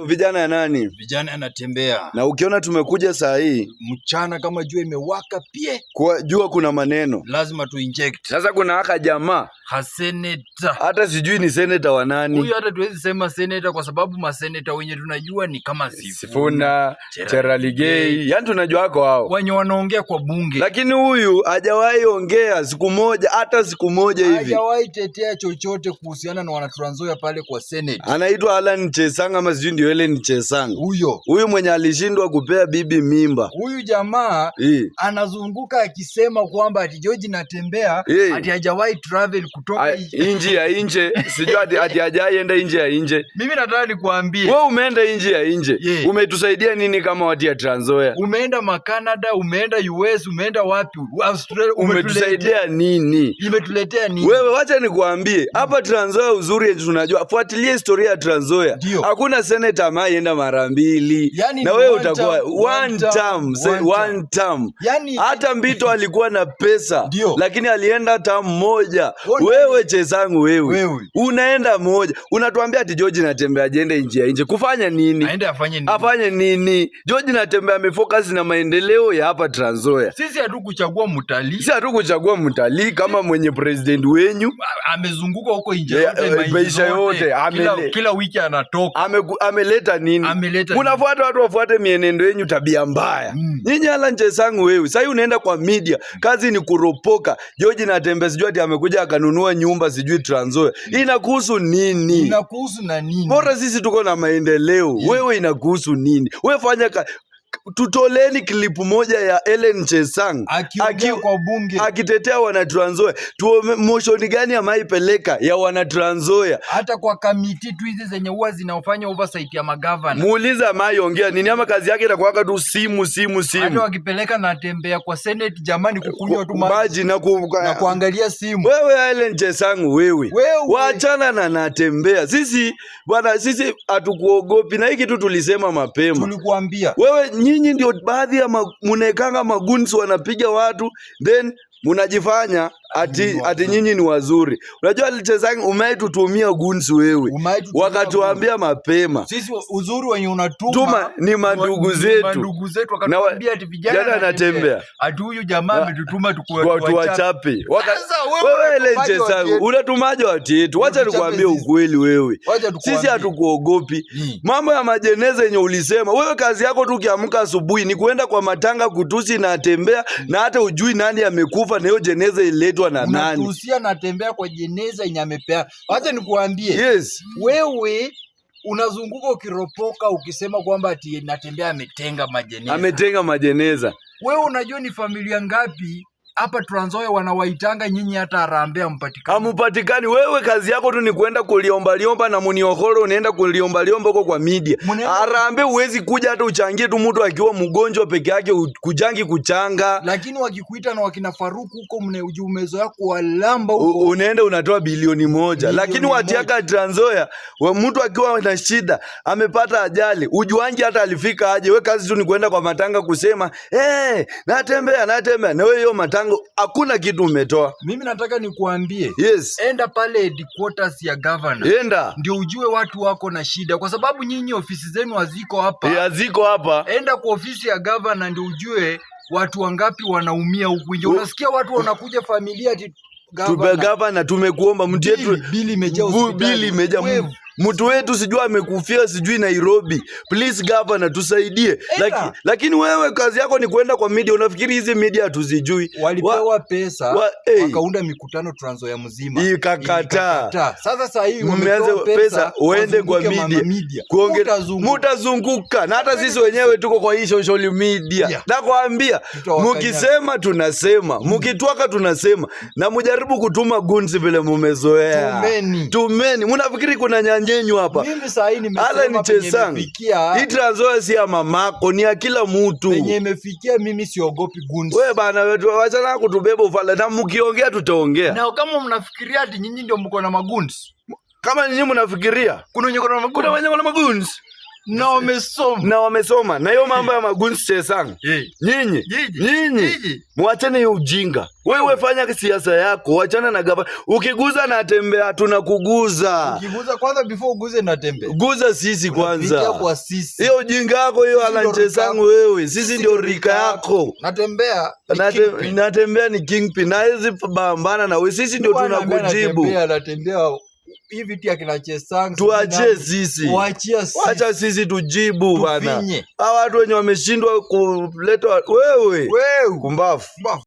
Vijana ya nani? Vijana anatembea. Na ukiona tumekuja saa hii mchana kama jua imewaka pie, kwa jua kuna maneno lazima tu inject. Sasa kuna haka jamaa haseneta, hata sijui ni seneta wa nani huyu, hata tuwezi sema seneta kwa sababu maseneta wenye tunajua ni kama Sifuna, Cherargei, yani tunajua wako hao wenye wanaongea kwa bunge, lakini huyu hajawahi ongea siku moja, hata siku moja hivi hajawahi tetea chochote kuhusiana na wana Trans Nzoia pale kwa Senate. Anaitwa Alan Chesang ama sijui ndio Ellen Chesang. Huyo huyu mwenye alishindwa kupea bibi mimba. Huyu jamaa anazunguka akisema kwamba ati George Natembeya ati hajawahi travel kutoka nchi ya nje, sijui ati hajawahi enda nje ya nje. Mimi nataka nikuambie, wewe umeenda nje ya nje, umetusaidia nini kama watu ya Trans Nzoia? Umeenda Canada, umeenda US, umeenda wapi? Australia, umetusaidia nini? Imetuletea nini? Wewe wacha nikuambie, hapa Trans Nzoia uzuri yetu tunajua, fuatilia historia ya Trans Nzoia. Hakuna senator ameenda mara mbili. Yani, na wewe utakuwa one term, one term. Yani, hata Mbito alikuwa na pesa, lakini alienda term moja. Wewe Chesangu wewe unaenda moja. Unatuambia ati George Natembeya ajende nje ya nje. Kufanya nini? Aende afanye nini? Afanye nini? George Natembeya amefocus na maendeleo ya hapa Trans Nzoia. Sisi hatukuchagua mtalii. Sisi hatukuchagua mtalii kama mwenye president wenyu. Amezunguka huko nje yote, maisha yote. Kila wiki anatoka. Ameleta nini? Mnafuata watu wafuate mienendo yenu, tabia mbaya. Nyinyi Alan Chesangu wewe, sasa unaenda kwa media, kazi ni kuropoka. George Natembeya sijui ati amekuja akanunua nyumba sijui Trans Nzoia. Inakuhusu nini? Inakuhusu na nini? Bora sisi tuko na maendeleo. Wewe inakuhusu nini? Wewe fanya tutoleni clip moja ya Ellen Chesang akiongea kwa bunge akitetea wana Trans Nzoia. Tuone motion gani amaipeleka ya wana Trans Nzoia. Hata kwa kamiti tu hizi zenye huwa zinaofanya oversight ya magavana. Muulize amaiongea nini, ama kazi yake inakuwa tu simu simu simu. Hata wakipeleka Natembeya kwa Senate jamani, kukunywa tu maji na kuangalia simu. Wewe Ellen Chesang wewe, waachana na Natembeya. Sisi bwana, sisi hatukuogopi na hiki tu tulisema mapema. Tulikuambia. Wewe nyinyi ndio baadhi ya munekanga magunzi wanapiga watu, then munajifanya ati nyinyi ni wazuri. Unajua Chesang umeitutumia gunzi wewe, wakatuambia mapema. Sisi uzuri wenye unatuma tuma ni mandugu zetu. Mandugu zetu wakatuambia ati vijana Natembeya, ati huyu jamaa ametutuma tuwachape. Wewe Chesang unatumaje watu yetu? Wacha nikuambie ukweli wewe. Sisi hatukuogopi. Mambo ya majeneza yenye ulisema wewe, kazi yako tu ukiamka asubuhi ni kuenda kwa matanga kutusi na Natembeya, na hata ujui nani amekufa na hiyo jeneza iletwa na nani. Unatusia Natembeya kwa jeneza yenye amepea. Wacha nikuambie. Yes. Wewe unazunguka ukiropoka ukisema kwamba ati Natembeya ametenga majeneza. Ametenga majeneza. Wewe unajua ni familia ngapi hapa Trans Nzoia wanawaitanga nyinyi, hata harambee hampatikani. Hamupatikani. Wewe kazi yako tu ni kwenda kuliomba liomba na muniohoro, unaenda kuliomba liomba huko kwa media. Harambee huwezi kuja hata uchangie tu mtu akiwa mgonjwa peke yake, kujangi kuchanga. Lakini wakikuita na wakina Faruku huko mneujumezo yako walamba huko. Unaenda unatoa bilioni moja. Lakini watiaka Trans Nzoia, mtu akiwa na shida, amepata ajali, ujuangi hata alifika aje. Wewe kazi tu ni kwenda kwa matanga kusema, Natembeya, Natembeya. Na wewe hiyo matanga hakuna kitu umetoa. Mimi nataka nikuambie. Yes. Enda pale headquarters ya governor. Enda. Ndio ujue watu wako na shida, kwa sababu nyinyi ofisi zenu haziko hapa. Haziko hapa. Enda kwa ofisi ya governor ndio ujue watu wangapi wanaumia huku nje. Unasikia watu wanakuja familia ati governor tumekuomba mtu yetu bili imejaa hospitali. Bili imejaa. Mtu wetu sijui amekufia sijui Nairobi. Please governor tusaidie. Lakini wewe kazi yako ni kwenda kwa media. Unafikiri hizi media hatuzijui? Walipewa pesa, wakaunda mikutano Trans Nzoia mzima. Ikakataa. Sasa sasa hii wamepewa pesa uende kwa media. Mutazunguka. Na hata sisi wenyewe tuko kwa hii social media. Nakwambia mkisema tunasema, mkitwaka tunasema, na mjaribu kutuma gunzi vile mumezoea. Tumeni. Mnafikiri kuna nyenyu hapa. Mimi sasa hii nimesema penye imefikia. Hii Trans Nzoia si ya mamako, ni ya kila mtu. Penye imefikia mimi siogopi guns. Wewe bana wetu wacha kutubeba ufala, na mkiongea tutaongea. Na kama mnafikiria ati nyinyi ndio mko na maguns. Kama nyinyi mnafikiria kuna wenye kuna maguns. Kuna wenye kuna maguns. Na wamesoma. Na wamesoma. Na hiyo mambo ya maguns Chesang. Nyinyi, nyinyi mwachane hiyo ujinga. Wewe fanya siasa yako, wachana na gava. Ukiguza Natembeya tunakuguza. Ukiguza kwanza, before uguze Natembeya. Guza sisi kwanza. Unapitia kwa sisi. Hiyo ujinga yako hiyo Alan Chesang wewe. Sisi ndio rika yako. Natembeya ni kingpin. Natembeya ni kingpin. Na hizi pambana na wewe. Sisi ndio tunakujibu. Natembeya hii viti ya kina Chesang. Tuachie sisi. Waachia sisi. Wacha sisi tujibu bana. Tufinye. Hawa watu wenye wameshindwa kuleta wewe. Wewe. Kumbafu. Kumbafu.